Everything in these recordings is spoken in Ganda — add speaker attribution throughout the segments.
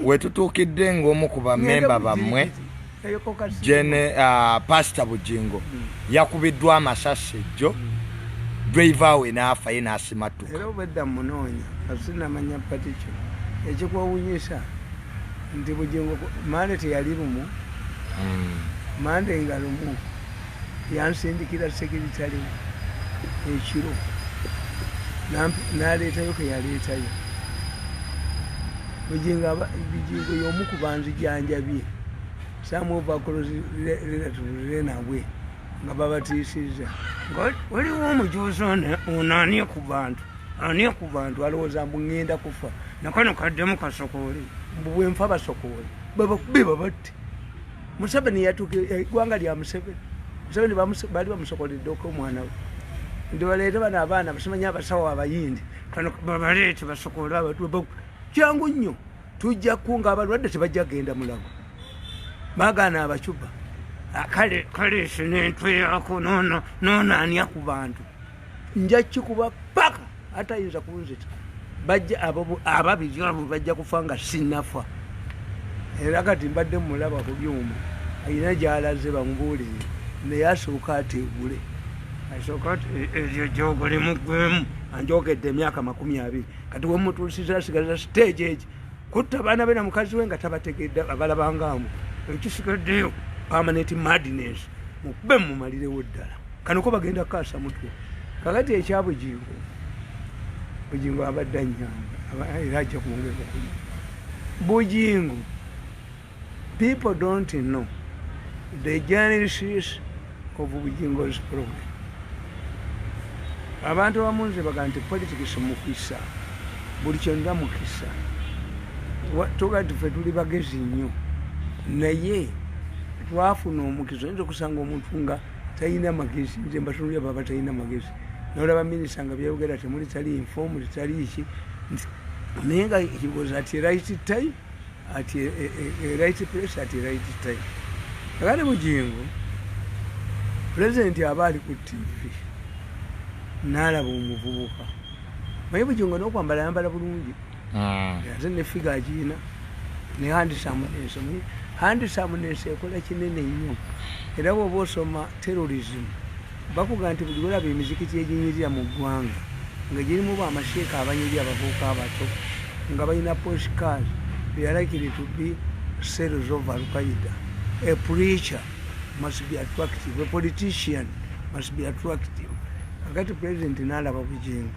Speaker 1: Wetutuukidde ng'omu ku bamemba bammwe, Jene Pasita Bugingo, yakubiddwa amasasi ejjo, driver we n'afa, ye n'asimattuka.
Speaker 2: Era obwedda munoonya kasinamanya patikyo. Ekikwewunyisa nti Bugingo Mande teyali lumu. Mande nga lumu yansindikira secretary ekiro, n'aleetayo ke yaleetayo Bugingo. Bugingo y'omu ku banzijanjabye. Some of our close relatives nabwe nga babatiisizza nga waliwo omujuzi ono ani ku bantu, ani ku bantu alowooza mbu ŋŋenda kufa, nakano kaddemu kasokoole, mbu bwenfa basokoole, babakube, babatte. Museveni yatuuka eggwanga lya Museveni. Museveni baali bamusokoleddeko omwana we nti baleete bano abaana basimanyi abasawo Abayindi, kano babaleete basokoole abantu. Kyangu nnyo, tujja kunga abalwadde, tebajja kgenda Mulago, bagaana Abacuba. Kale kaleese nentweyako nono nonaanya ku bantu, nja kikuba paka atayinza kunzita. Bajja ababiri abo bajja kufa nga sinnafa. Era kati mbadde mulaba ku byuma, ayina gyalaze bamubuulire, naye asooka ateegule, asooka eryo jogo limuggwemu. Anjogedde emyaka 20, kati wemutuusiza asigaza stage egi kutta abaana be na mukazi we nga tabategedde, abalabangamu ekisigaddeyo permanent madness. Mukube mumalirewo ddala kano ko bagenda kukaasa mutwe. Kakati ekya Bugingo, Bugingo abadde anyamba era ajja kwongera okunyamba Bugingo. People don't know the genesis of Bugingo's problem. Abantu abamu nze baga nti politics mukisa, buli kyonna mukisa. Tuga nti ffe tuli bagezi nnyo, naye twafuna omukisa. Oyinza okusanga omuntu nga talina magezi, nze mbatunulya baba talina magezi, nolaba minisita nga byayogera temuli, tali informed, tali ki, naye nga he was at a right time, at a right place at a right time. Kakati Bugingo, pulezidenti aba ali ku TV n'alaba omuvubuka. Maye Bugingo n'okwambala yambala bulungi, ate ne figure agiina ne handsomeness. Handsomeness ekola kinene nnyo. Era bw'oba osoma terrorism, bakuga nti buli lwolaba emizikiti eginyirira mu ggwanga nga girimu bamasheeka abanyirira, abavubuka abato nga balina posh cars, they are likely to be cells of Al-Qaeda. A preacher must be attractive, a politician must be attractive. Kakati president n'alaba Bugingo.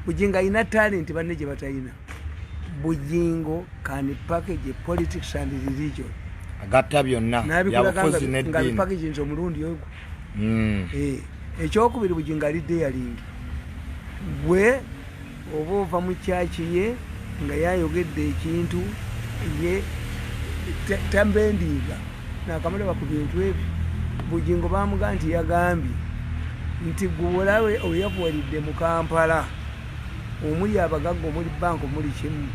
Speaker 2: Bugingo alina talent banne gye batalina. Bugingo can package politics and religion.
Speaker 1: Agatta byonna.
Speaker 2: N'abikolaga
Speaker 1: byabufuzi
Speaker 2: nga
Speaker 1: n'eddiini.
Speaker 2: Bipackaginze omulundi ogwo. Ekyokubiri, Bugingo ali daring. Gwe oba ova mu kyaki ye nga yayogedde ekintu, ye tambendinga nakamulaba ku bintu ebyo. Bugingo bamugaa nti yagambye nti gwe oyavuwalidde mu Kampala omuli abagagga, omuli banka, omuli kimu,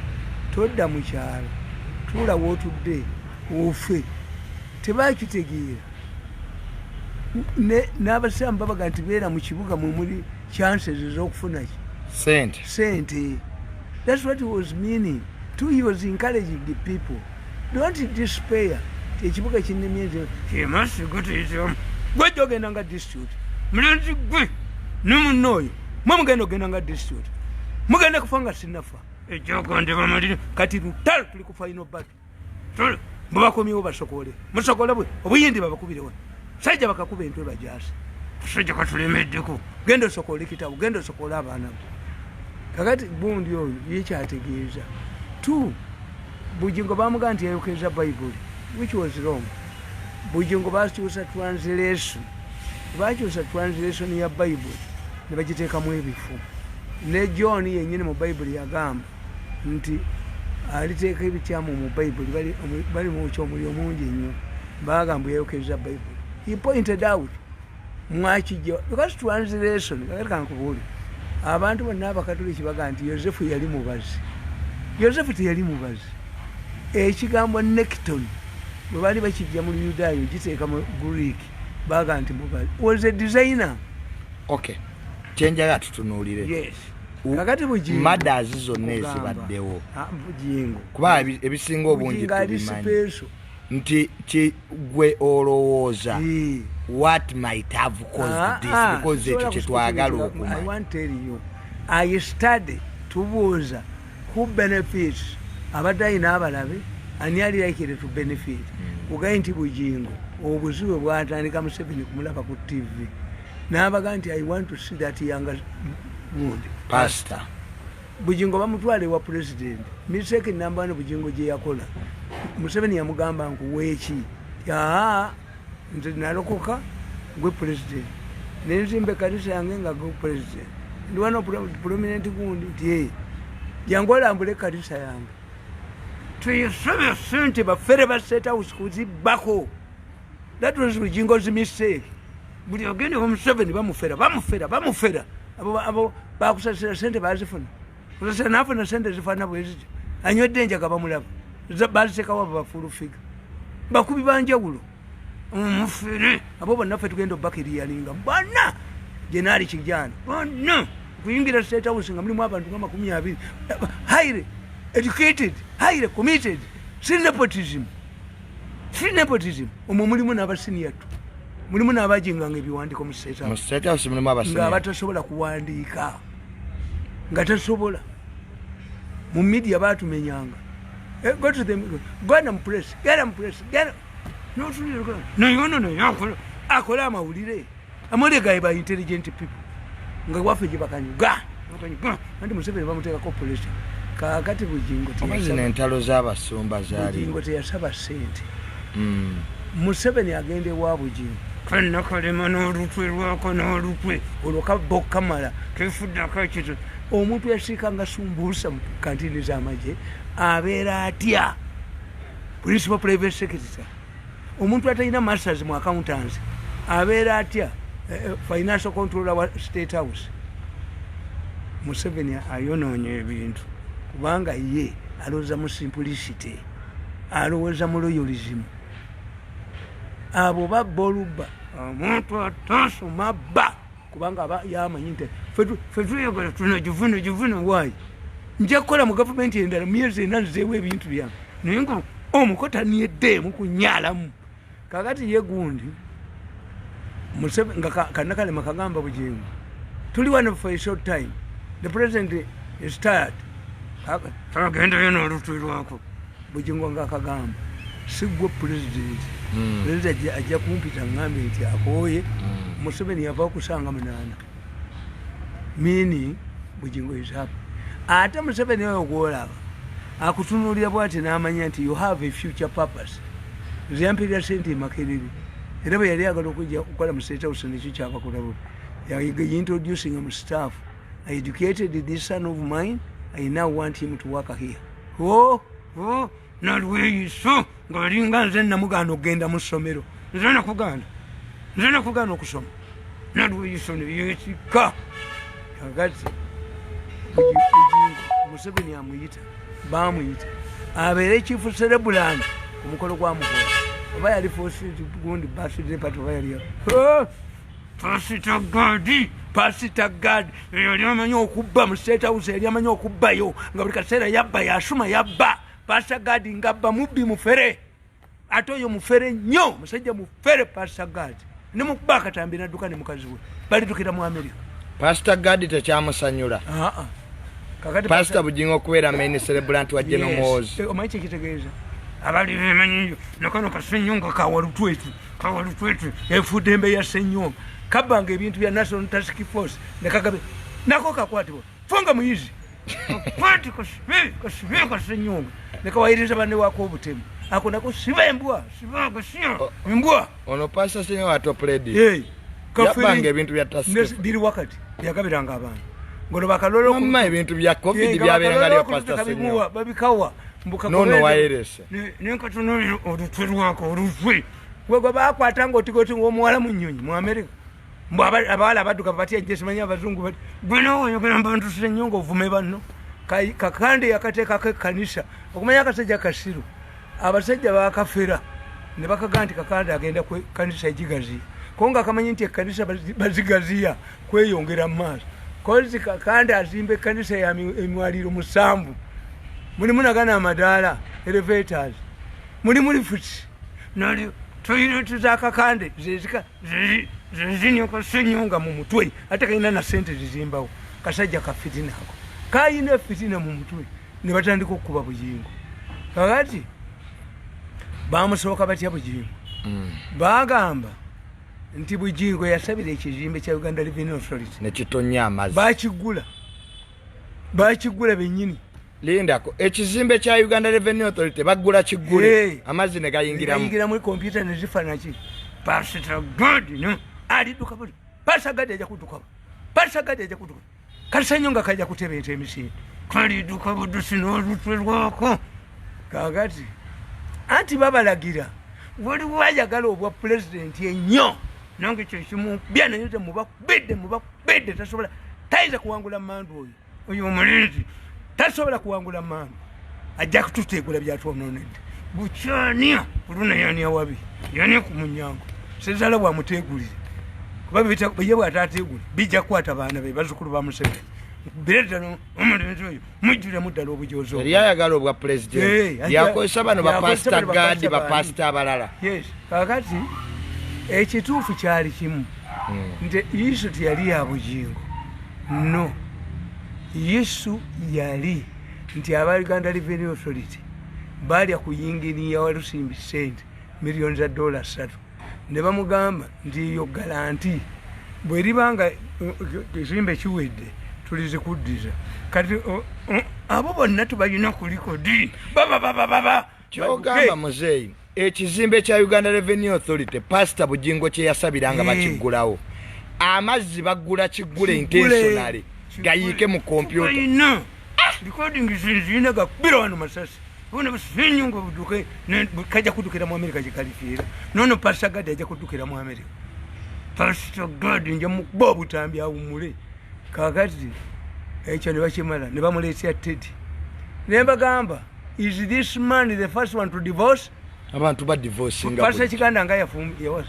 Speaker 2: todda mu kyalo, tuula wootudde ofe. Tebakitegeera. N'abasiraamu babaga nti beera mu kibuga mwe muli chances ez'okufuna ki?
Speaker 1: Sente.
Speaker 2: Sente. That's what he was meaning to. He was encouraging the people, don't despair. Ti ekibuga kinemye nze emasigo teyitamu, gwejja ogenda nga district mulenzi gwe ne munno oyo, mwe mugenda ogenda nga district, mugenda kufa nga sinnafa. Ejogonde bamalire kati lutalo, tuli ku final battle. Tuli bwebakomyewo basokole, musokole bwe obuyindi babakubire wano, sajja bakakuba entwe bajasa, sajja katulemeddeko. Genda osokole ekitabo, genda osokole abaana bo. Kakati gundi oyo yekyategeeza tu Bugingo bamugaa nti yayokeza Bayibuli, which was wrong. Bugingo bakyusa translation, bakyusa translation ya Bayibuli ne bagiteekamu ebifo. Ne John yenyini mu Bayibuli yagamba nti aliteeka ebikyamu mu Bayibuli, bali mwokya omuliro mungi nnyo. Bagamba yayokeza Bayibuli. He pointed out mwakijja because translation. Kakati kankubuulire, abantu bonna Abakatoliki bagaa nti Yosefu yali mubazi. Yosefu teyali mubazi. Ekigambo nekton bwe baali bakijja mu Luyudaaya giteeka mu Greek, baga nti mubazi, was a designer.
Speaker 1: Okay, kyenjagala tutunuulire.
Speaker 2: Yes. Kakati Bugingo
Speaker 1: murders zonna
Speaker 2: kugamba,
Speaker 1: ezibaddewo,
Speaker 2: ah, Bugingo
Speaker 1: kuba ebisinga obungi
Speaker 2: Bugingo ali
Speaker 1: tubimanyi.
Speaker 2: special.
Speaker 1: Nti ki gwe olowooza what might have caused
Speaker 2: Ah,
Speaker 1: this?
Speaker 2: ah,
Speaker 1: Because ekyo
Speaker 2: sobola
Speaker 1: kyetwagala
Speaker 2: I
Speaker 1: okumanya.
Speaker 2: want tell you, I study, tubuuza who benefits, abadde alina abalabe, ani ali likely to benefit. Kugaye nti Bugingo obuzibu bwatandika Museveni kumulaba ku TV n'abaga nti, "I want to see that younger gundi."
Speaker 1: Pastor.
Speaker 2: Bugingo bamutwala ewa president. Mistake number one Bugingo gye yakola, Museveni yamugamba, "Nkuweeki?" Aa, "Nze nalokoka, gwe president, nenzimba ekanisa yange nga gwe president, ndi wano prominent gundi nti, 'Ee, jangu olambule ekanisa yange.'" Tuyisome sente bafere ba State House kuzibbako. That was Bugingo's mistake. Buli ogenda ewa Museveni bamufera, bamufera, bamufera. Abo bakusasira sente bazifuna, kusasira nafuna sente zifaanana bwe zityo, anywedde enjaga, bamulaba. Baziteekawo abo bafulufiga bakubi banjawulo, omufere. Abo bonna ffe tugenda obakiriyalinga bonna, jenaali kijana bonna kuyingira State House nga mulimu abantu nga 20, highly educated, highly committed. Si nepotism, si nepotism. Omwo mulimu n'abasiniya tu, mulimu n'abajinganga ebiwandiiko mu State
Speaker 1: Mu
Speaker 2: House.
Speaker 1: State House mulimu
Speaker 2: Nga
Speaker 1: abasiniya.
Speaker 2: abatasobola kuwandiika, nga tasobola. Mu media batumenyanga. Eh, go to them, go and press, get them press, get. Naye ono naye akola, akola amawulire, amawulire gaye ba intelligent people, nga waffe gye bakanyuga, bakanyuga. Anti Museveni bamuteekako pressure. Kaakati Bugingo
Speaker 1: Oba zino entalo z'abasumba zaali.
Speaker 2: Bugingo teyasaba sente. Museveni agenda ewa Bugingo, kanakalema n'olutwe lwako n'olutwe olwo kabba okukamala kefuddako ekito. Omuntu yasiikanga sumbuusa mu kantini z'amagye abeera atya principal private secretary? Omuntu atalina masters mu accountancy abeera atya financial controller wa State House? Museveni ayonoonya ebintu kubanga ye alowooza mu simplicity, alowooza mu loyalism. Abo babba olubba, omuntu atasoma bba, kubanga aba yamanyi nti fe tuyagala tunagivuna givuna. Waayi nja kukola mu gavumenti endala myezi 4, nzeewo ebintu byange, naye nga omuko taniyeddemu kunyalamu. Kakati ye gundi nga kanakalema kagamba Bugingo, "Tuli wano for a short time, the president is tired." Agendayo n'olutwe lwako. Bugingo nga akagamba, "Sigwe president." President ajja kumpita ngambe nti akooye. Museveni yava okusanga 8, meaning Bugingo is happy. Ate Museveni oyo gwolaba akutunuulira bwati n'amanya nti you have a future purpose. Nze yampirira sente emakerere, era bwe yali agala okujja okukola mu State House, nekyo kyabakola bubi, introducing mu staff, "I educated this son of mine, I now want him to work here." Oh, oh, nalweyiso ngaalinga nze namugaana okugenda mu ssomero, nze nakugaana, nze nakugaana okusoma. Nalweyiso neyeekika. Kakati Bugingo Museveni amuyita, bamuyita abeere chief celebrant ku mukolo gwa Mukola, oba yali gundi birthday party, oba yali Pasita Gadi. Pasita Gadi yali amanyi okubba mu State House, yali amanyi okubbayo nga buli kaseera yabba, yasuma, yabba. Pasita Gadi ngabba, mubbi, mufere. Ate oyo mufere nnyo, musajja mufere. Pasita Gadi nemukuba akatambi nadduka ne mukazi we, balitukira mu Amerika.
Speaker 1: Pasita Gadi tekyamusanyula.
Speaker 2: Aa. Kakati
Speaker 1: Pasita Bugingo okubeera main celebrant wa General Muhoozi.
Speaker 2: Eh, omanyi kyekitegeeza? Abali bemanyiyo nakano kasenyonga kawalutwetu, kawalutwetu, efudde embe ya Senyonga, kabbanga ebintu bya National Task Force nekagabe nako kakwatibwa funga muyizi kwati kasibe, kasibe kasenyonga nekawayiriza banne wako obutemu. Ako nako siba embwa, siba gasiya embwa.
Speaker 1: Ono Pasita Senyonga wa Top Lady.
Speaker 2: Hey,
Speaker 1: yabbanga ebintu bya task force.
Speaker 2: Biri wakati yagabiranga abantu ngono bakalolo.
Speaker 1: Mama, ebintu bya COVID byabeeranga lya Pasita Senyonga.
Speaker 2: Babikawa.
Speaker 1: Nono wayerese.
Speaker 2: Nenkatunulira olutwe lwako, olutwe gwegwe bakwata nga otigoti ngaomuwala mu nyonyi mu Amerika, mbu abawala abadduka batya nje simanyi abazungu bati gwe nowoyogera mbantusire nnyo nga ovume banno. Kakande yakateekako ekkanisa okumanya akasajja kasiru. Abasajja bakafera ne bakagaa nti Kakande agenda ku kanisa egigaziya, ko nga akamanyi nti ekkanisa bazigaziya kweyongera mu maaso. Kozi Kakande azimba ekkanisa ya emwaliro 7, mulimu nagana amadaala, elevators, mulimu lifuti, nali toilet za Kakande zezika zezinyoka senyonga mu mutwe, ate kalina na sente zizimbawo. Kasajja ka fitina ako kayina fitina mu mutwe, ne batandika okukuba Bujingo. Kakati bamusooka batya Bujingo? Bagamba nti Bujingo yasabira ekizimbe kya Uganda Revenue Authority
Speaker 1: nekitonya amazzi,
Speaker 2: bakigula bennyini.
Speaker 1: Lindako, ekizimbe kya Uganda Revenue Authority baggula kiggule, amazzi ne gayingiramu,
Speaker 2: gayingiramu, kompyuta ne zifa naki. Pastor Gad no alidduka buli Pastor Gad ajja kudduka, Pastor Gad ajja kudduka, Kasenyonga kajja kutebeeta emisinde, kalidduka budusi n'olutwe lwako. Kakati anti babalagira waliwo ayagala obwa pulezidenti ennyo, nange kyekimubya, naye nze mubakubidde, tasobola, tayinza kuwangula mandu. Oyo omulinzi tasobola kuwangula mandu, ajja kututeegula byatwononedde. Bukyania oluna yani awabi yani ku munyango sezala bwamuteegulire, kuba ye bwatateegula bijja kukwata baana be, bazzukulu ba Museveni. Bireetano omulenzi oyo mujjulemu ddala obujozi.
Speaker 1: Eri ayagala obwa pulezidenti, yakozesa bano bapasita Gadi, bapasita abalala.
Speaker 2: Yes, kakati ekituufu kyali kimu nti issue teyali ya Bujingo, no issue yali nti aba Uganda Revenue Authority balya ku yinginiya Walusimbi sente miliyoni za dola 3, ne bamugamba nti eyo guarantee bweribanga kizimbe kiwedde tulizikuddiza. Kati abo bonna tubalina ku record, bababababa.
Speaker 1: Kyogamba muzeeyi, ekizimbe kya Uganda Revenue Authority Pasita Bujingo kye yasabira nga bakiggulawo, amazzi baggula kiggule intentionally gayiike mu kompyuta?
Speaker 2: Ina recording zinzina gakubira wano masasi bona businyunga buduke, kajja kuddukira mu Amerika gyekalifiira. Nono Pastor Gadi ajja kuddukira mu Amerika. Pastor Gadi nja mukuba obutambi awummule. Kakati ekyo ne bakimala ne bamuleetera Teddy, ne mbagamba, is this man the first one to divorce?
Speaker 1: Abantu badivorcinga.
Speaker 2: Pastor Kiganda nga yawasa,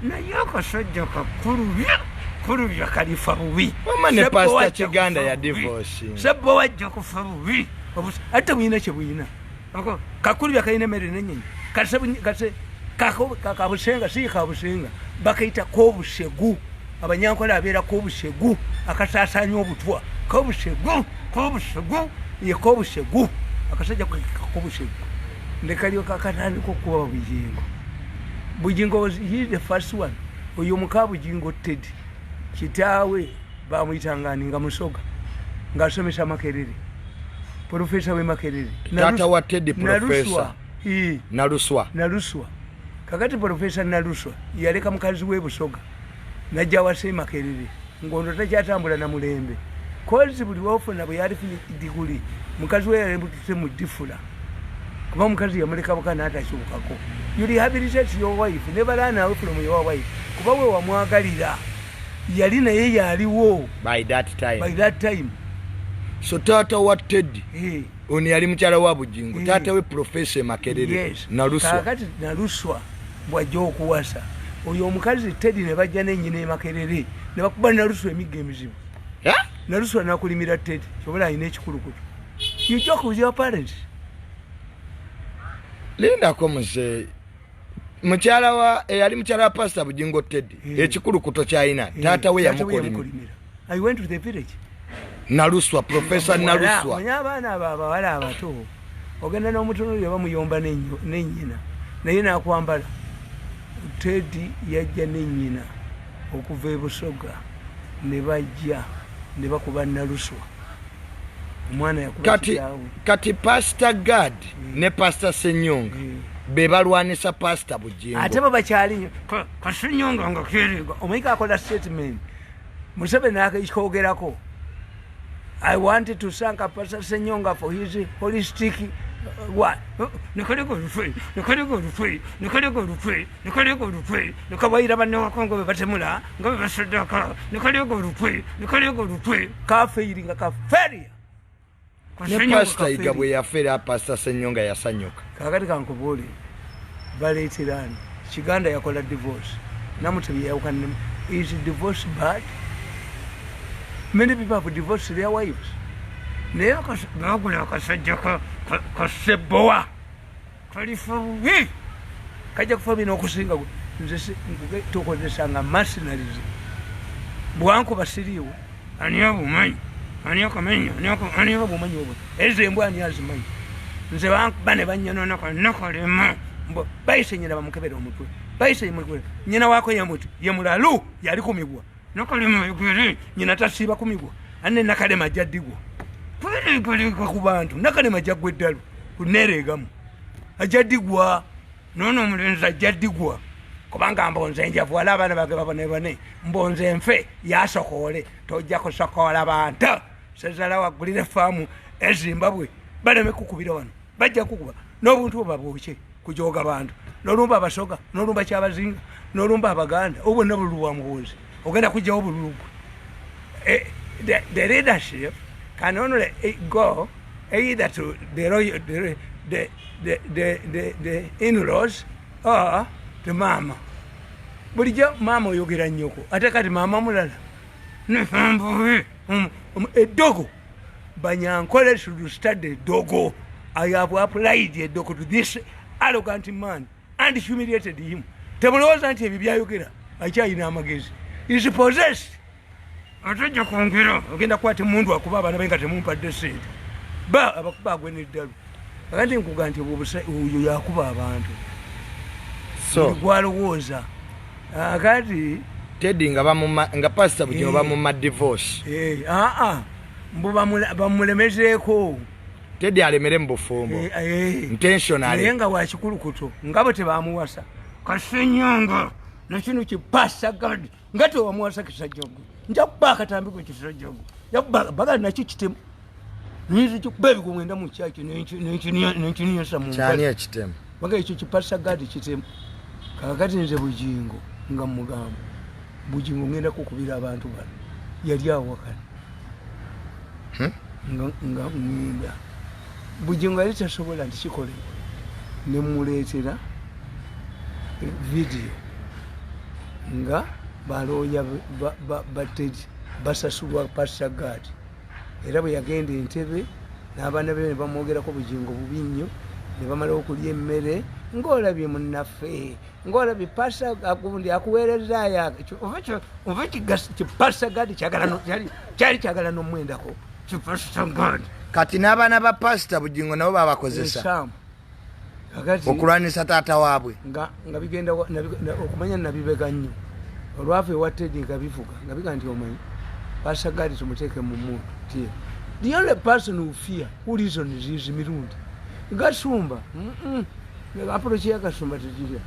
Speaker 2: naye akasajja kakulubya kulubya kalifa bubi.
Speaker 1: Wamma ne Pastor Kiganda ya divorcinga.
Speaker 2: Sebbo wajja kufa bubi, ate buyina kye buyina. Kakulubya kalina emmere nenyonyi, kase kabusenga, si kabusenga, bakayita kobusegu. Abanyankola abeera kobusegu akasasanya obutwa, kobusegu, kobusegu ye kobusegu, akasajja kobusegu nekalyoka akatandika okukuba Bujingo. Bujingo was he the first one? Oyo muka Bujingo Teddy, kitaawe bamuyitangani nga Musoga ng'asomesa Makerere, profesa we Makerere.
Speaker 1: Taata wa Teddy profesa Naluswa.
Speaker 2: Naluswa. Kakati profesa Naluswa yaleka mukazi we Busoga najja wasa e Makerere, ngono takyatambula na mulembe, kozi buli wofuna bwe yalifunye diguli, mukazi we yalembutuse mu difula, kuba mukazi yamuleka buka n'atakyukako. You rehabilitate your wife, never run away from your wife, kuba we wamwagalira yali naye yaliwo.
Speaker 1: By that time.
Speaker 2: By that time.
Speaker 1: So taata wa Teddy ono yali mukyala wa Bujingo, taata we profesa Makerere.
Speaker 2: Yes.
Speaker 1: Naluswa.
Speaker 2: Kakati Naluswa bwajja okuwasa oyo omukazi Teddy, ne bajja nenyina e Makerere ne bakuba Naluswa emigga emizibu. Naluswa nakulimira Teddy, kyobola alina ekikulukutu. You joke with your parents.
Speaker 1: Lindako muzeeyi, mukyala wa eyali mukyala wa Pasita Bujingo Teddy, ekikulukuto kyalina taata we yamukolimira.
Speaker 2: I went to the village.
Speaker 1: Naluswa, profesa Naluswa.
Speaker 2: Manye abaana abo abawala abato ogenda n'omutunuli oba muyomba nennyina naye nakwambala. Teddy yajja nennyina okuva e Busoga, ne bajja ne bakuba Naluswa, omwana yakuba
Speaker 1: Kati
Speaker 2: kitaawe.
Speaker 1: Kati Pasita Gad ne Pasita Senyonga be balwanisa Pasita Bujingo.
Speaker 2: Ate bo bakyali nnyo. Kasenyonga nga kerega omuyika akola statement, Museveni akikogerako, "I wanted to thank Pastor Senyonga for his holistic what." Nekalega olutwe, nekalega olutwe, nekalega olutwe, nekalega olutwe, nekabayira bannawako nga bwe batemula, nga bwe basaddaka, nekalega olutwe, nekalega olutwe, kafeiri nga kaferia.
Speaker 1: Ne Pasita Yiga bwe yafa, era Pasita Senyonga yasanyuka.
Speaker 2: Kakati kankubuulire, baleeterani Kiganda yakola divorce, Namutebi yawukana. Is divorce bad? Many people have divorced their wives. Naye bagula akasajja kasebowa kalifa bubi, kajja kufa bino okusinga nze. Tukozesanga mercenaries. Bwankuba siriiwo, ani abumanyi? Ani akamenya? Ani abumanyi obwo? Ezo embwa ani azimanyi? Nze bankuba ne banyonona nakalema. Bayise nyina bamukebera omutwe, bayise nyina wako yemuti ye mulalu yali kumigwa nakalema yogere nyina tasiiba kumigwa ane nakalema ajja ddigwa kwerikweriga ku bantu. Nakalema ajja ggwa eddalu kuneereegamu, ajja ddigwa noono omulenzi ajja ddigwa kubanga mbonze njavuwala abaana bange babonebone, mbonze nfe yasokoole. Tojja kusokoola bantu. Sezala wagulire faamu ezimbabwe baleme kukubira wano, bajja kukuba n'obuntu bwe babwokye kujoga bantu. Nolumba Abasoga, nolumba Kyabazinga, nolumba Abaganda, obwo bwonna bululu bwa Muhoozi. Ogenda kugjawo obululu gwe. The leadership can only go either to the, royal, the in-laws or to maama. Bulijjo maama oyogera nnyoko, ate kati maama mulala nefambuwe eddogo. Banyankole should study eddogo. I have applied eddogo to this arrogant man and humiliated him. Temulowooza nti ebyo byayogera akyayina amagezi. Is possessed. Ate ajja kwongera ogenda kukwata emundu akuba abaana be nga temumpadde sente. Ba abakuba agwe neddalu. Akati nkuga nti oyo yakuba abantu.
Speaker 1: So
Speaker 2: gwalowooza akati
Speaker 1: Teddy nga bamuma, nga Pastor Bugingo bamuma divorce.
Speaker 2: Aa, mbu bamulemezeeko.
Speaker 1: Teddy alemere mu bufumbo. Intentionally.
Speaker 2: Naye nga wakikulukuto nga bwe tebamuwasa kasenyonga nakino kipasa gadi nga tewamuwasa kisajja gwe. Nja kuba akatambi gwe kisajja gwe, nja kuba bagali nakyo kitemu nyinza kikuba ebigo mwenda mu kyaki nenkininyesa mu
Speaker 1: Kyani ekitemu?
Speaker 2: Baga ekyo kipasa gadi kitemu. Kakati nze Bugingo nga mugamba, Bugingo, ngenda kukubira abantu bano. Yali awakana. Nga ngenda Bugingo yali tasobola nti kikolebwa, nemuleetera vidiyo nga balooya batedi basasulwa Pastor Gad. Era bwe yagenda Entebe n'abaana be ne bamwogerako Bugingo bubi nnyo, ne bamala okulya emmere ng'olabye munnaffe, ng'olabye pasa gundi akuweerezaayo oba kipasa gadi kyali kyagala n'omwendako kipasa gadi.
Speaker 1: Kati n'abaana ba Pasita Bugingo nabo babakozesa
Speaker 2: Esaamu kakati
Speaker 1: okulwanisa taata waabwe.
Speaker 2: Nga bigenda okumanya nabibega nnyo olwava ewa Tedi nga bivuga nga biga nti omanyi Pastor Gadi tumuteeke mu muntu tie. The only person who fear, who reasons, is Mirundi Gasumba. Approach ya Gasumba tegirya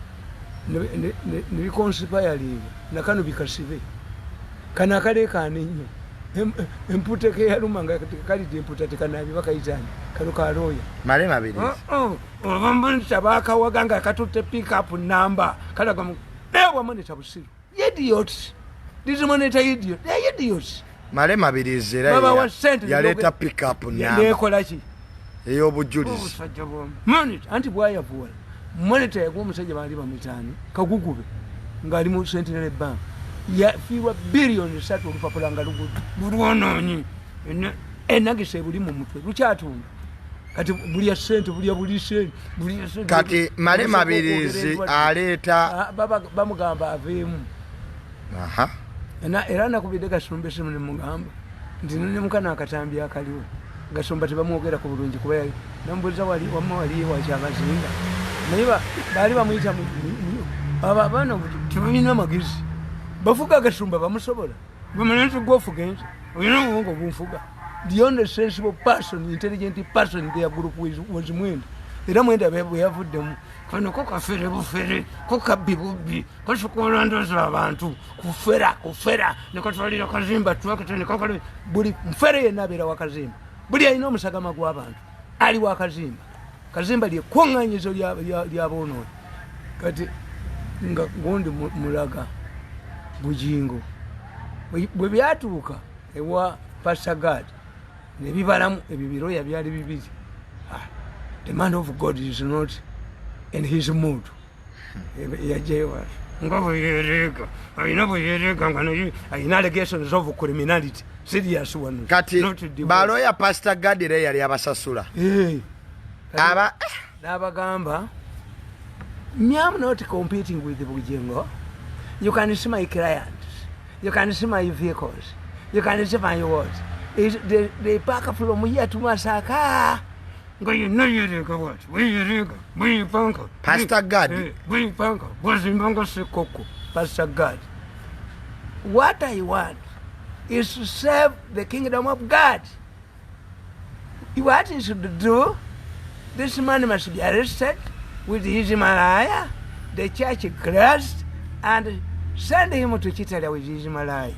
Speaker 2: nebiconspiringa nakano bikasibe kano akaleekaana ennyo. Emputa keyaluma nga kalidde emputa tekanabye bakayitani kano kalooya.
Speaker 1: Male mabiri.
Speaker 2: Obamonita bakawaga nga katutte pickup namba kalaga naye monitor busiru. Idiots, this monitor idiot, they are idiots.
Speaker 1: Male Mabirizi era
Speaker 2: Babawa sente.
Speaker 1: Yaleeta pickup namba
Speaker 2: Nekola ki?
Speaker 1: ey'obujulizi.
Speaker 2: Obusajja bwa monitor anti bwayavuwala. Monitor yaguwa omusajja baali bamutaani kagugube ng'ali mu Centenary Bank, yafiirwa 3 biliyoni olupapula nga lugudde bulwonoonyi enagisa ebuli mu mutwe lukyatunda kati bulya sente, bulya buli sente, bulya sente.
Speaker 1: Kati Male Mabirizi aleeta
Speaker 2: Ah, bamugamba aveemu. Era nakubidde Gasumba esimu nemugamba nti nemukana akatambi akaliwo Gasumba tebamwogerako bulungi kuba yali namubuuza wali wamma wali wakyabazinga naye baali bamuyita abo abaana tebalina magezi bafuga. Gasumba bamusobola gwemulenzi gwofuga ensi olina obwongo bunfuga. The only sensible person, intelligent person in their group was Mwenda. Era Mwenda bwe yavuddemu kano ko kafere bufere ko kabbi bubbi kasukola ndoza abantu kufera kufera nekatwalira Kazimba twakita nekakola buli nfere yenna abeera wa Kazimba. Buli alina omusagama gw'abantu ali wa Kazimba. Kazimba lyekuŋŋanyizo lyaboonoonyi. Kati nga gundi mulaga Bugingo bwe byatuuka ewa Pasagad ne bibalamu ebyo biroya byali bibiri. Ah, the man of God is not in his mood. Yajjayo. Nga bwe yereega, alina bwe yereega nga naye alina allegations of criminality, serious ones.
Speaker 1: Kati
Speaker 2: not divorce.
Speaker 1: Baloya Pastor Gadire yali abasasula. Aba
Speaker 2: N'abagamba, me, am not competing with Bugingo. You can see my clients, you can see my vehicles, you can see my what is they park from here to Masaka, nga yenna yereega bwati, bweyereega, bweyepanka.
Speaker 1: Pastor Gad.
Speaker 2: Bweyepanka, bwazimba nga sekoko. Pastor Gad, what I want is to serve the kingdom of God. What he should do, this man must be arrested with his malaya, the church closed, and send him to Kitalya with his malaya.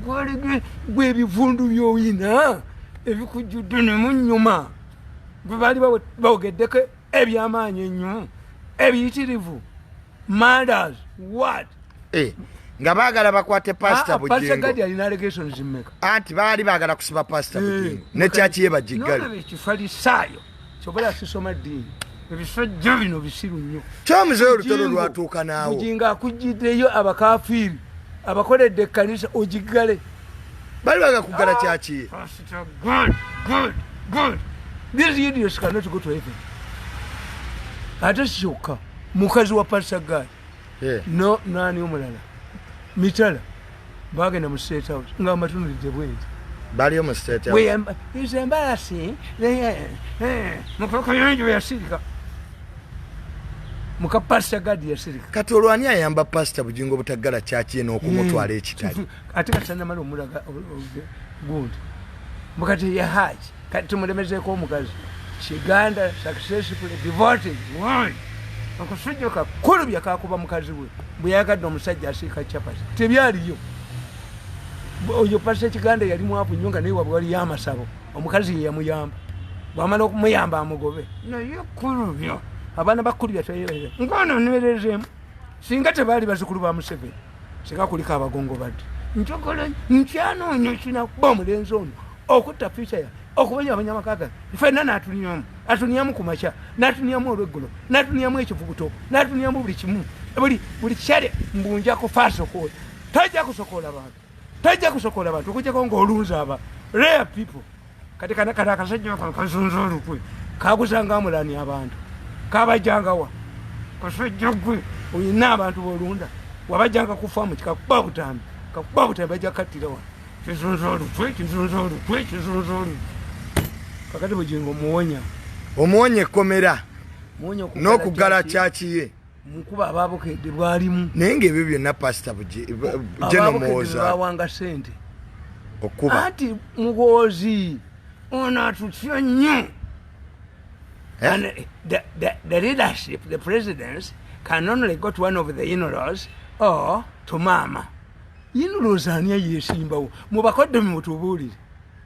Speaker 2: Gwe gwe ebivundu by'olina ebikujjudde ne munyuma, gwe baali bogeddeko ebyamaanyi ennyo ebiyitirivu, murders, what.
Speaker 1: Nga baagala bakwate Pastor
Speaker 2: Ah, Pastor
Speaker 1: Bugingo.
Speaker 2: Gadi alina allegations mmeka?
Speaker 1: Anti baali baagala kusiba Pastor Bugingo ne kyaki ye bagiggale.
Speaker 2: Nolaba ekifalisaayo kyobola sisoma ddiini, ebisajja bino bisiru nnyo.
Speaker 1: Kyomuzeeyo olutalo
Speaker 2: Bugingo-
Speaker 1: lwatuuka naawo.
Speaker 2: Bugingo akugiddeyo abakafiiri abakoledde ekkanisa ogiggale.
Speaker 1: Bali baagala kuggala kyaki ye.
Speaker 2: Pastor, good, good, good. These idiots cannot go to heaven. Ate si kyokka, mukazi wa Pastor Gad no nani omulala mitala bagenda mu State House nga mbatunulidde bwenti.
Speaker 1: Baliyo mu State House.
Speaker 2: Is embarrassing. Mukakayonjo yasirika, muka Pastor Gad yasirika.
Speaker 1: Kati olwani ayamba Pastor Bugingo obutaggala kyaki ye n'okumutwala ekitali?
Speaker 2: Ate kati tanamala omulaga gundi mukati ye haji, kati tumulemezeeko omukazi Kiganda successfully devoted. Why? Okusujja kakulubya kakuba mukazi we bwe yagadde omusajja asiika chapati, tebyaliyo. Oyo Pastor Kiganda yali mwavu nnyo, nga naye wabwe waliyo amasabo, omukazi ye yamuyamba, bwamala okumuyamba amugobe. Naye kulubya abaana bakulubya teyerere ngono nwerezemu, singa tebaali bazukulu ba Museveni, singa kuliko abagongo badde. Njagala nkyanoonya kinakuba omulenzi ono okutta fica ya okubanya abanyamaka fenna, n'atunyamu, atunyamu ku makya, n'atunyamu olweggulo, n'atunyamu ekivuguto, n'atunyamu buli kimu, buli kyale mbunjako faasokoola. Tajja kusokoola bantu, tajja kusokoola bantu okujjako ng'olunze aba rare people. Kati kana akasajja ako kazunza olukwe kaguzanga amulani abantu kabajjangawa. Kasajja gwe olina abantu bolunda, wabajjanga kufamu kikakuba butambi, kakuba butambi, bajja kattira wano. Kizunza olukwe, kizunza olukwe, kizunza olukwe. Kakati Bugingo muwonya.
Speaker 1: Omuwonya ekkomera.
Speaker 2: Muwonya okuggala.
Speaker 1: N'okuggala
Speaker 2: kyaki.
Speaker 1: Kyaki ye.
Speaker 2: Mukuba ababukedde bwalimu.
Speaker 1: Naye ngaebyo byonna Pastor Geno
Speaker 2: Ababukedde
Speaker 1: Muwoza
Speaker 2: bawanga sente.
Speaker 1: Okuba
Speaker 2: Anti Muhoozi ono atutya nnyo.
Speaker 1: Eh?
Speaker 2: And the leadership, the presidents can only go to one of the in-laws or to mama. In-laws ani yesimbawo mubakoddomi mutubuulire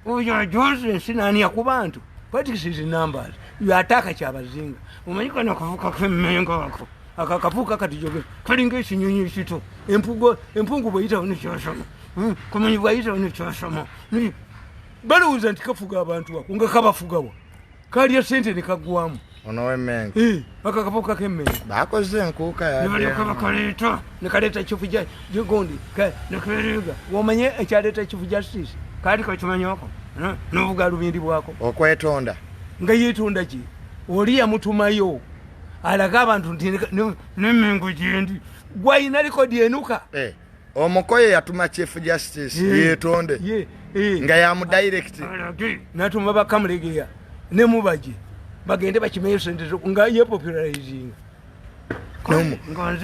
Speaker 2: oyo ajoze ensi nani ku bantu. Politics is numbers. You attack Kyabazinga, omanyi kano akavuka kemmengo ako akakavuka katijoge kalinga ekinyonyi ekito, empugo empungu bweyitawo nekyosoma, kamanyi bwayitawo nekyosoma. Balowooza nti kafuga abantu ako nga kabafugawa, kalya sente ne kaggwamu.
Speaker 1: Ono w'Emmengo.
Speaker 2: Akakavuka kemmengo.
Speaker 1: Bakoze enkuuka.
Speaker 2: Nebalyoka bakaleeta, nekaleeta chief gundi nekerega. Womanye ekyaleeta Chief Justice kaali kakimanyako n'obugalubindi bwako.
Speaker 1: Okwetonda.
Speaker 2: Nga yeetonda ki? Oli yamutumayo alage abantu nti nemmengo gyendi gwayina likodi enuka.
Speaker 1: Eh, omukoye yatuma Chief Justice yeetonde nga yamudirect.
Speaker 2: Natuma bakamulegeya ne Mubaje bagende bakimeyo sente nga yepopularizinga.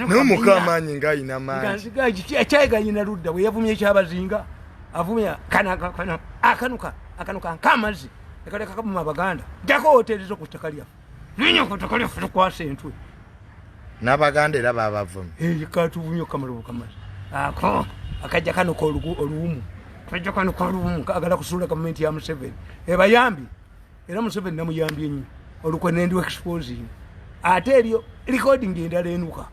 Speaker 1: N'omuka amaanyi ng'ayina maanyi.
Speaker 2: Akyayiganyina ludda bwe yavumye Kyabazinga, avumya kana kana akanuka akanuka nk'amazzi ekaleka kabuma abaganda, jjako hoteri zo ku ttaka lyaffe, linnya ku ttaka lyaffe tukwasa entwe.
Speaker 1: N'abaganda era babavumye.
Speaker 2: Eh, katuvumye okamala obukamazi ako akajja kanuka oluwumu, kajja kanuka oluwumu, kagala kusuula gavumenti ya Museveni ebayambi. Era Museveni namuyambye nnyo olukwe nendi exposing. Ate eryo recording endala enuka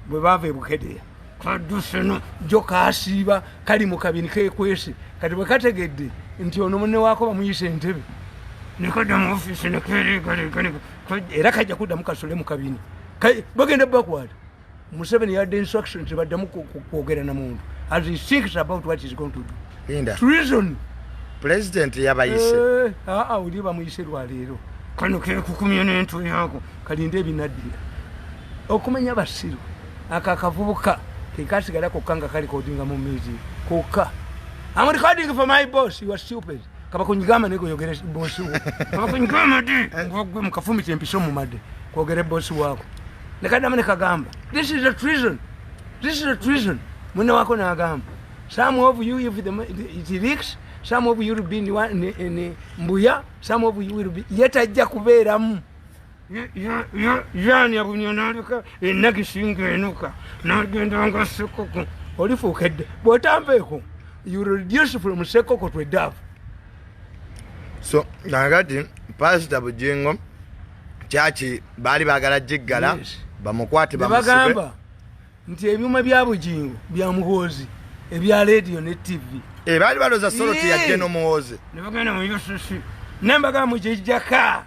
Speaker 2: bwe baava ebukedeya kadduseno jo kasiiba kali mu kabini kekwese. Kati bwe kategedde nti ono munne waako bamuyisa entebe, nekadda mu ofiisi nekereegareega, era kajja kuddamu kasule mu kabini. Bagenda bakwata. Museveni yadde instruction tebaddamu kwogera na muntu as he thinks about what he's going to do.
Speaker 1: Linda.
Speaker 2: Treason.
Speaker 1: President yabayise.
Speaker 2: Aa, oli bamuyise lwaleero. Kano kekukumya n'entwe yako kalinde ebinaddira. Okumanya basiru aka akavubuka kekasigala kokka nga kalikodinga mu mizi kokka. I'm recording for my boss, you are stupid. Kabakunyigama nego yogere boss wo. Kabakunyigama di ngogwe mukafumite empiso mu madde kwogere boss wako. Nekadama nekagamba, this is a treason. This is a treason. Munne wako n'agamba, some of you if it leaks, some of you will be in Mbuya, some of you will be yetajja kubeeramu. Yani yabunya n'aleka enakisinga enuka n'agenda nga sekoko olifuuka edde bw'otampeeko you reduce from sekoko to a dove.
Speaker 1: So nakati Pastor Bujingo kyaki baali baagala giggala bamukwate bamusibe.
Speaker 2: Bagamba nti ebyuma bya Bujingo bya Muhoozi ebya radio ne TV.
Speaker 1: Baali balooza Soroti yajje n'Omuhoozi.
Speaker 2: Ne bagenda mu UCC nembaga mugijjaka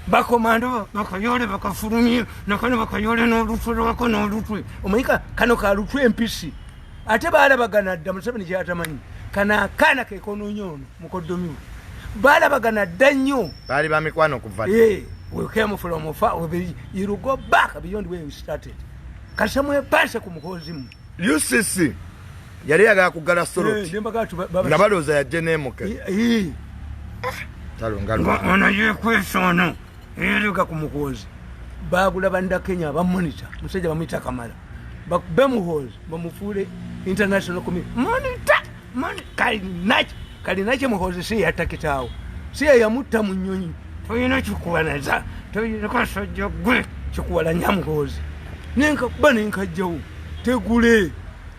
Speaker 2: bakomando bakayole bakafulumye nakano bakayole n'olutwe lwako n'olutwe omanyika kano ka lutwe empisi ate baalabagana dda Museveni kyatamanyi kana akaana kekonoonye ono mukoddomi baalabagana dda nnyo
Speaker 1: baali ba mikwano kuva
Speaker 2: we came from far, you go back beyond where we started. Kasamwe pasa ku mukozi mu
Speaker 1: UCC yali yagala kugala Soroti nga balooza yajje n'emuke
Speaker 2: ono yekwesa ono yeruka ku mukozi bagula banda Kenya bamonita musajja bamuyita Kamala bakube Muhoozi bamufuule international community monitor kalinache Muhoozi si yatakitaawo si yamutta mu nnyonyi toyina kikuwalaza toyina kasajja gwe kikuwalanya Muhoozi nenkakuba nenkajjawo tegule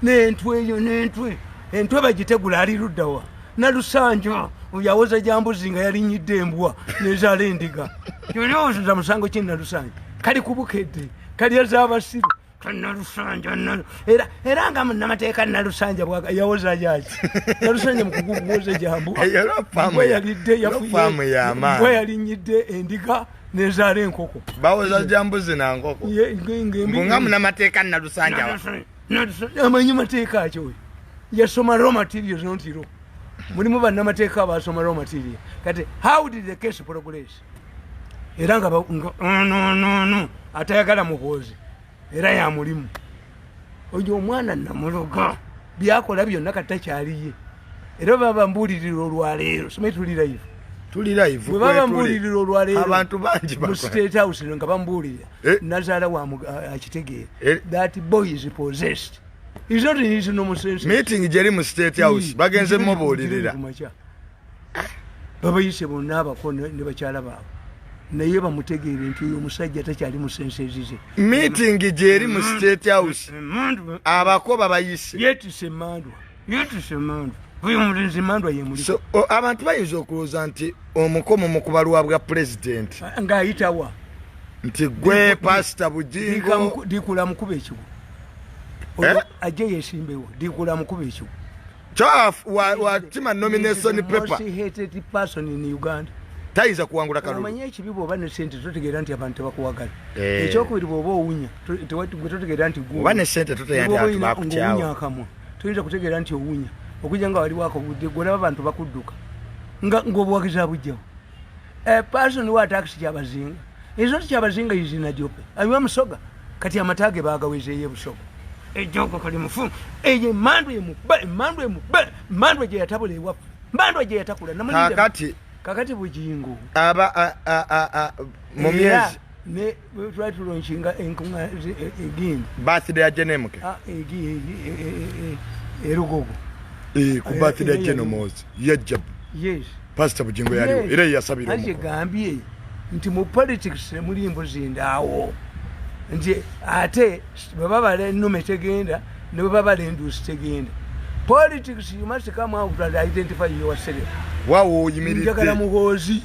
Speaker 2: n'entwe eyo n'entwe entwe bagitegula ali luddawa Nalusanja oyawoza jambuzi nga yalinyidde embwa nezaala endiga yolowooza musango ki Nalusanja kali kubukedde kali ez'abasiru Nalusanja era nga munnamateeka Nalusanja yawoza gyaki Nalusanja mukugu kuwoza jambu mbwa yalinyidde endiga nezaala enkoko
Speaker 1: bawoza jambuzi na nkoko nga munnamateeka Nalusanja
Speaker 2: amanyi mateeka ki oyo yasoma raw materials not law. Mulimu bannamateeka abasoma raw material. Kati how did the case progress? Era nga no atayagala Muhoozi era ya mulimu oyo omwana namuloga byakola byonna kati takyaliye era baba mbuulirira olwaleero simanyi tuli live
Speaker 1: tuli live
Speaker 2: bwe baba mbuulirira olwaleero
Speaker 1: abantu bangi
Speaker 2: mu State House nga bambuulirira nazaala wa akitegeera that boy is possessed. He's not in his normal sense.
Speaker 1: Meeting gyeri mu State House bagenze mubuulirira
Speaker 2: babayise bonna abako ne bakyala baabwe naye bamutegeere nti oyo omusajja takyali mu senses ze.
Speaker 1: Meeting gyeri mu State House abako babayise
Speaker 2: yetise emandwa oyo omulenzi emandwa yemuli.
Speaker 1: So abantu bayinza okulowooza nti omukomo mu kubalwa bwa president
Speaker 2: ng'ayitawa
Speaker 1: nti gwe Pastor Bujingo
Speaker 2: dikula mukuba ekigo ajje yesimbewo dikula mukuba ekigo
Speaker 1: watima nomination paper.
Speaker 2: Most hated person in Uganda
Speaker 1: tayinza kuwangula kalulu.
Speaker 2: Omanye ekibi bw'oba ne ssente totegeera nti abantu tebakuwagala. Ekyokubiri bw'oba owunya totegeera nti
Speaker 1: oba ne ssente totegeera nti abantu bakukyawa.
Speaker 2: Owunya akamwa toyinza kutegeera nti owunya okujja nga waliwo akobudde gw'olaba abantu bakudduka ng'obuwagizi abujjawo. A person who attacks Kyabazinga is not Kyabazinga is in Ajope ayiwa Musoga kati amata ge baagawezeeyo Busoga ejjogo kali mufu eyo emandwa emube emandwa gye yatabula ewaffe emandwa gye yatakula kakati Bujingo
Speaker 1: aba mu myezi
Speaker 2: ne twali tulonkinga enkuŋŋaana egindi
Speaker 1: birthday ya Jenemuke
Speaker 2: erugogo
Speaker 1: ku birthday ya Jenomozi yajja
Speaker 2: yes
Speaker 1: Pastor Bujingo yaliwo era yasabira
Speaker 2: omuko gambye nti mu politics muli mbuzi ndaawo nti ate bwe babala ennume tegenda ne bwe babala enduusi tegenda. Politics you must come out and identify yourself.
Speaker 1: Wawo oyimiridde
Speaker 2: njagala Muhoozi.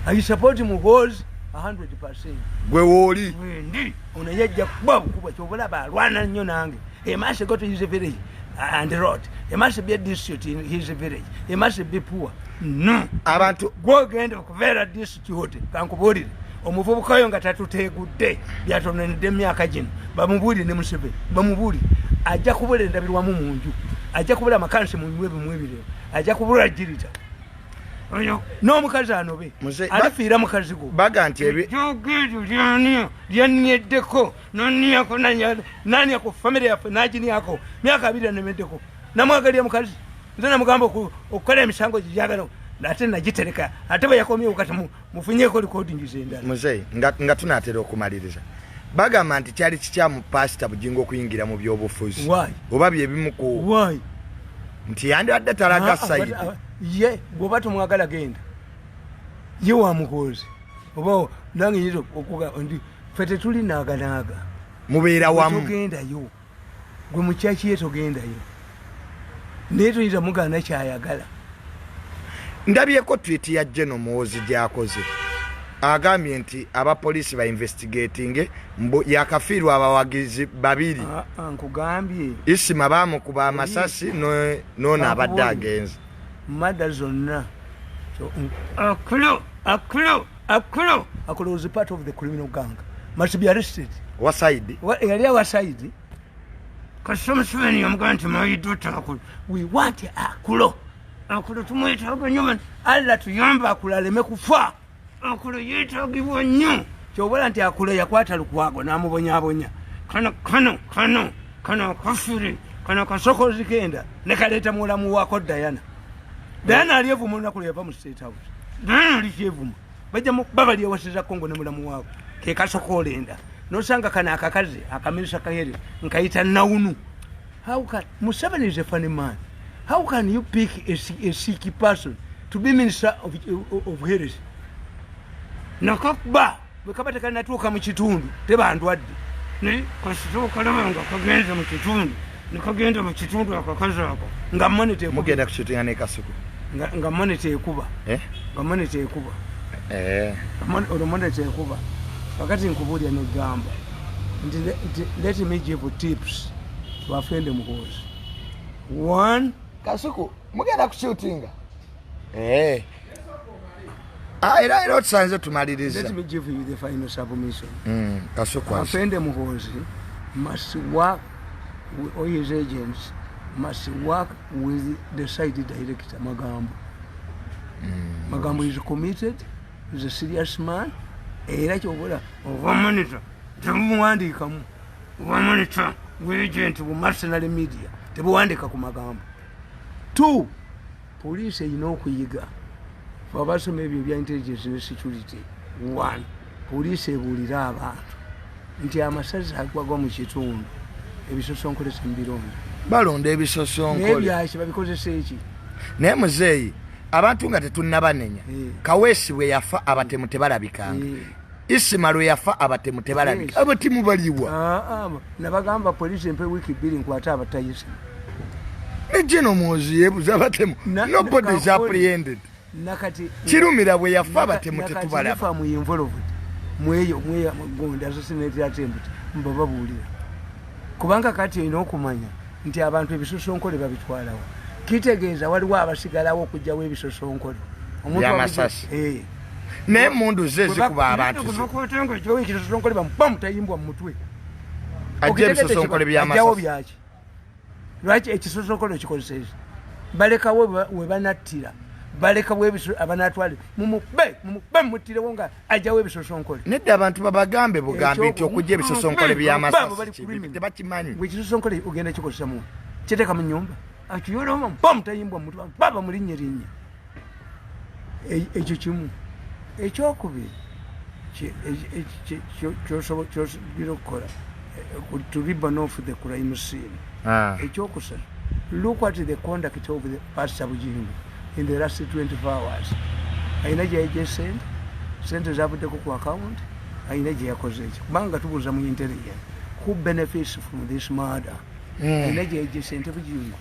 Speaker 2: I support Muhoozi 100%.
Speaker 1: Gwe wooli
Speaker 2: wendi ono yajja kuba bukuba ky'obalaba alwana nnyo nange. He must go to his village and rot. He must be a district in his village. He must be poor. No.
Speaker 1: Abantu
Speaker 2: gwogenda okubeera district kankubuulire Omuvubuka oyo nga tatuteegudde byatonenedde emyaka gino, bamubuulire ne Museveni, bamubuulire. Ajja kubula endabirwamu mu nju, ajja kubula amakansi mu nywe bimu ebireo, ajja kubula jirita oyo n'omukazi anobe alifiira mukazi gwo.
Speaker 1: Baga nti
Speaker 2: ejogeejo lyanyeddeko noniyako nania ku famire yaffe naginiyako myaka 2 anemeddeko namwagalya mukazi. Nze namugamba okukola emisango gyagala ate nagitereka, ate bwe yakomyewo kati mufunyeeko recording z'endala.
Speaker 1: Muzeeyi, nga tunaatera okumaliriza, bagamba nti kyali kikyamu Pasita Bugingo okuyingira mu byobufuzi oba byebimu ku nti yandibadde talaga sayidi
Speaker 2: ye gwoba tumwagala genda ye wa Muhoozi oba nange nyinza okuga ndi ffe tetuli naaganaaga
Speaker 1: mubeera wamu
Speaker 2: togendayo gwe mukyaki ye togendayo naye toyinza mugaana kyayagala.
Speaker 1: Ndabyeko tweet ya General Muhoozi gy'akoze, agambye nti abapoliisi ba investigating mbu yakafiirwa abawagizi babiri.
Speaker 2: Nkugambye
Speaker 1: Isima baamukuba amasasi n'ono abadde agenze
Speaker 2: mada zonna. Akulo Akulo Akulo was part of the criminal gang, must be arrested.
Speaker 1: Wasaidi
Speaker 2: yali awasaidi kasita Museveni yamugamba nti my daughter Akulo, we want Akulo. Akulo tumwetaaga nnyo, Allah tuyambe Akulo aleme kufa. Akulo yeetaagibwa nnyo. Kyobola nti Akulo yakwata Lukwago n'amubonyaabonya. Kano kano kano kano akafiri kano akasokozi kenda ne kaleeta mulamu waako Diana. Diana ali evuma olunaku lwe yava mu State House. Diana ali kyevuma. Bajja babali ewasiza Congo ne mulamu waako ke kasokoola enda. Nosanga kano akakazi akamirisa kahere nkayita Naunu. How can Museveni is a funny man. How can you pick a sick person to be minister of health? Nakakuba bwe kaba tekanatuuka mu kitundu tebandwadde. Naye kasita okalaba nga kagenze mu kitundu, ne kagenda mu kitundu akakazi ako nga monitor ekuba.
Speaker 1: Mugenda kushootinga ne Kasuku.
Speaker 2: Nga monitor ekuba. Nga monitor ekuba. Olwo monitor ekuba. Kakati nkubuulira n'egamba nti let me give tips to a friend Muhoozi. One,
Speaker 1: Kasuku mugenda kushootinga. Era otusanze tumaliriza.
Speaker 2: Let me give you the final submission.
Speaker 1: Kasuku.
Speaker 2: A friend Muhoozi must work with all his agents, must work with the side director Magambo. Magambo is committed, is a serious man. Era kyobola oba monitor temuwandiikamu, oba monitor agent bu mercenary media tebuwandiika ku Magambo. 2, police erina okuyiga abasoma ebyo bya intelligence ne security. 1, police ebuulira abantu nti amasazi agwagwa mu kitundu ebisosonkole tembironda.
Speaker 1: Balonda ebisosonkole.
Speaker 2: Naye babikozesa eki?
Speaker 1: Naye muzeeyi abantu nga tetunnabanenya, Kaweesi bwe yafa abatemu tebalabikanga. Isima lwe yafa abatemu tebalabika. Abatemu baliwa.
Speaker 2: Nabagamba police empe wiiki 2 nkwate abatayise.
Speaker 1: Ne General Muhoozi yeebuza abatemu. Nobody is apprehended.
Speaker 2: Nakati
Speaker 1: Kirumira bwe yafa abatemu tetubalaba.
Speaker 2: Nakati involved. Mweyo mweya gonda assassinate attempt mbababuulira. Kubanga kati olina okumanya nti abantu ebisosonkole babitwalawo. Kitegeeza waliwo abasigalawo okugyawo ebisosonkole.
Speaker 1: By'amasasi. Naye emmundu ze zikuba abantu.
Speaker 2: Bakwata nga ekisosonkole bamuba mutayimbwa mu mutwe.
Speaker 1: Ajja ebisosonkole by'amasasi.
Speaker 2: Byaki? Lwaki ekisosonkole kikozesa? Balekawo we banattira. Balekawo abanatwale mumube mumube muttirewo nga ajjawo ebisosonkole.
Speaker 1: Nedda abantu babagambe bugambi nti okujja ebisosonkole by'amasasi tebakimanyi.
Speaker 2: Gwe ekisosonkole ogenda kikozesa mu kiteeka mu nnyumba. Akiyoloma mba mutayimbwa mu mutwe baba mulinnye linnya. Ekyo kimu. Ekyokubiri kyosobola okukola to ribbon off the crime scene. Ekyokusatu, look at the conduct of the Pastor Bugingo in the last 24 hours. Ayina gye yaggye sente, sente zavuddeko ku account, ayina gye yakoze eki. Kubanga tubuuza mu intelligence, who benefits from this murder? Ayina gye yaggye sente Bugingo,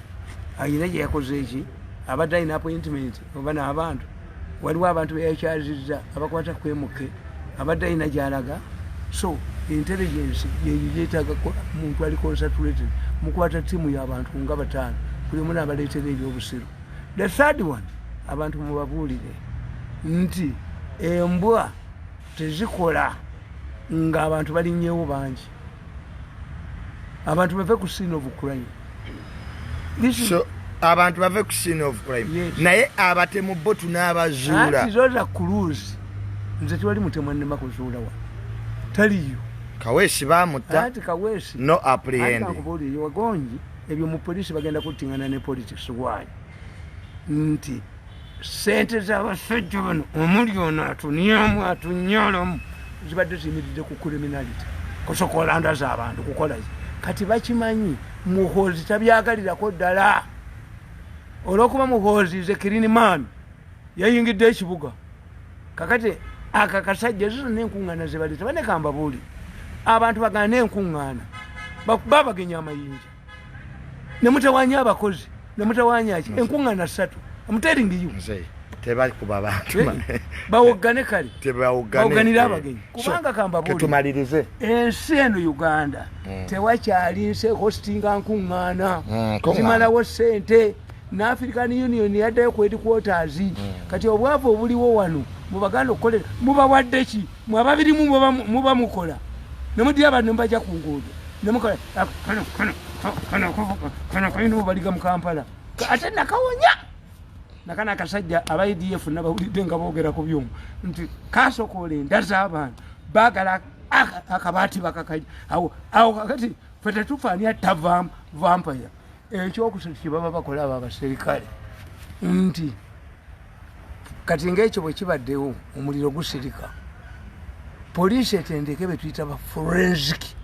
Speaker 2: ayina gye yakoze eki, abadde alina appointment oba n'abantu. Waliwo abantu be yakyazizza abakwata ku MK, abadde alina gy'alaga. So intelligence yeetaaga muntu ali concentrated, mukwata ttiimu y'abantu nga 5, buli omu n'abaleetera ebyobusiru. The third one, abantu mubabuulire nti embwa Tezikola ng'abantu balinnyewo bangi. Abantu bave ku scene of crime.
Speaker 1: So abantu bave ku scene of crime.
Speaker 2: Yes.
Speaker 1: Naye abatemu bo tunaabazuula?
Speaker 2: Anti zoza clues. Nze tewali mutemu annema kuzuula wa, taliyo.
Speaker 1: Kaweesi bamutta.
Speaker 2: Anti Kaweesi
Speaker 1: No apprehend.
Speaker 2: Nkubuulire, wagongi ebyo mu polisi bagenda kuttingana ne politics. Waayo nti sente z'abasajja bano omuli ono atunyamu atunyalamu zibadde ziyimiridde ku criminality, kusokola nda z'abantu, kukola ki. Kati bakimanyi Muhoozi tabyagalirako ddala, olwokuba Muhoozi ze clean man, yayingidde ekibuga. Kakati aka kasajja, ezo zonna enkuŋŋaana ze baleeta, banekamba buuli abantu bagane enkuŋŋaana, babagenya amayinja nemutawanya abakozi, nemutawanya ki, enkuŋŋaana ssatu. I'm telling you.
Speaker 1: Nze tebakuba bantu.
Speaker 2: Bawoggane kale.
Speaker 1: Tebawogane.
Speaker 2: Bawoganire abagenyi.
Speaker 1: So,
Speaker 2: Kubanga kambabuulire.
Speaker 1: Ketumalirize.
Speaker 2: Ensi eno Uganda tewakyali nsi ehostinga nkuŋŋaana.
Speaker 1: Nkuŋŋaana.
Speaker 2: Zimalawo sente ne African Union yaddayo ku headquarters. Kati obwavu obuliwo wano mubaganda okukolera mubawadde ki? Mwababirimu muba mukola nemudira abantu nemubajja ku nguudo nemukola kano kano kano kano kalina obubaliga mu Kampala. Ate nakawonya nakana akasajja aba ADF nabawulidde nga boogera ku byuma nti kasokoola enda z'abantu, baagala akabaati bakakaja awo awo. Kakati fe tetufaani atta vampire. Ekyokusatu kyebaba bakola abo abaserikale nti kati ngaekyo bwe kibaddewo omuliro gusirika, poliisi etendeke be tuyita ba forensic